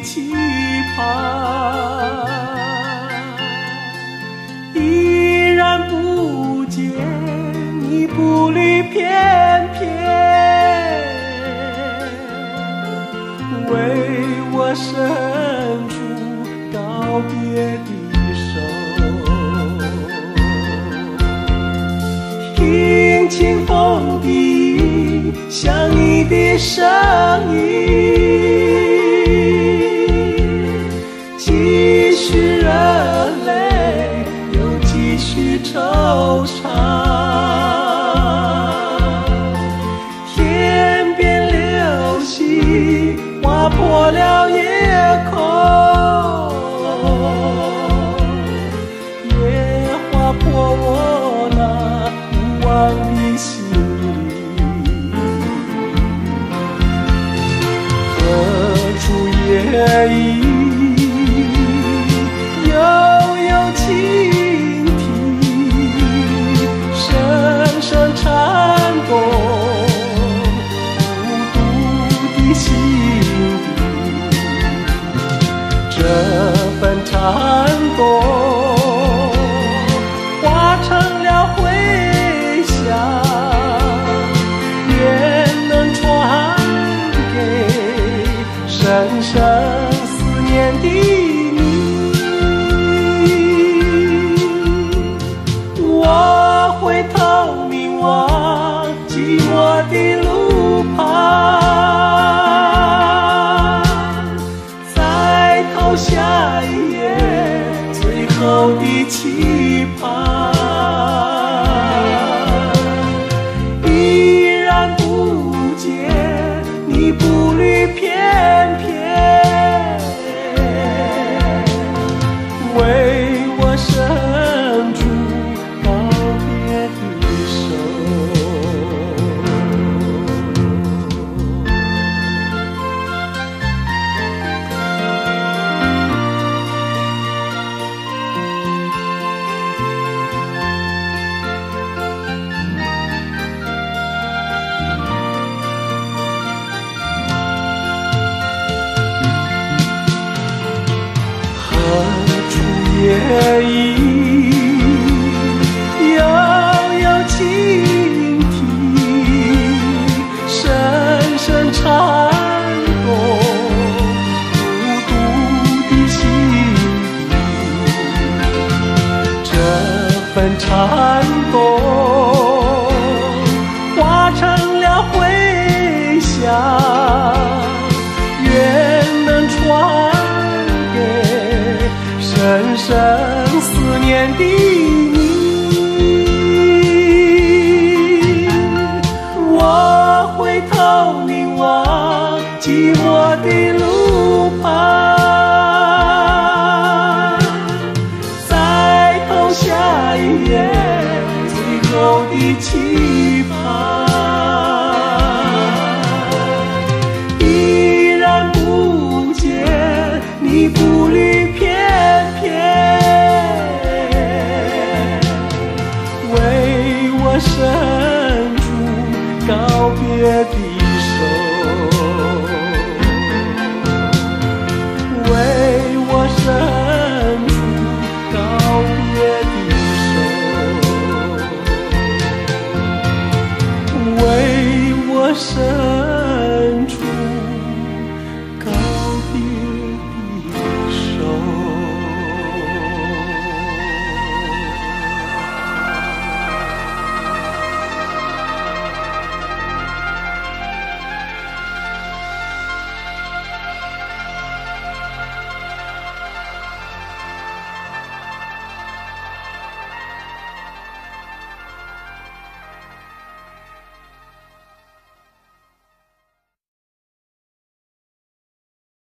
期盼，依然不见你步履翩翩，为我伸出告别的手。听清风笛响你的声音，继续热泪，又继续惆怅。天边流星划破了夜空，也划破我那无望的心灵。何处夜莺悠悠倾听，声声颤动孤独的心底。这份颤动化成了回响，愿能传给深深思念的你。我回头凝望寂寞的路旁，再投下一页最后的期盼，依然不见你步履翩翩，为我伸出告别的手。何处夜莺悠悠倾听，声声颤动孤独的心底。这份颤动化成了回响，愿能传给深深思念的你。我回头凝望寂寞的路旁，再投下一页最后的期盼，依然不见你步履翩翩，为我伸出告别的手，为我伸出告别的手，为我伸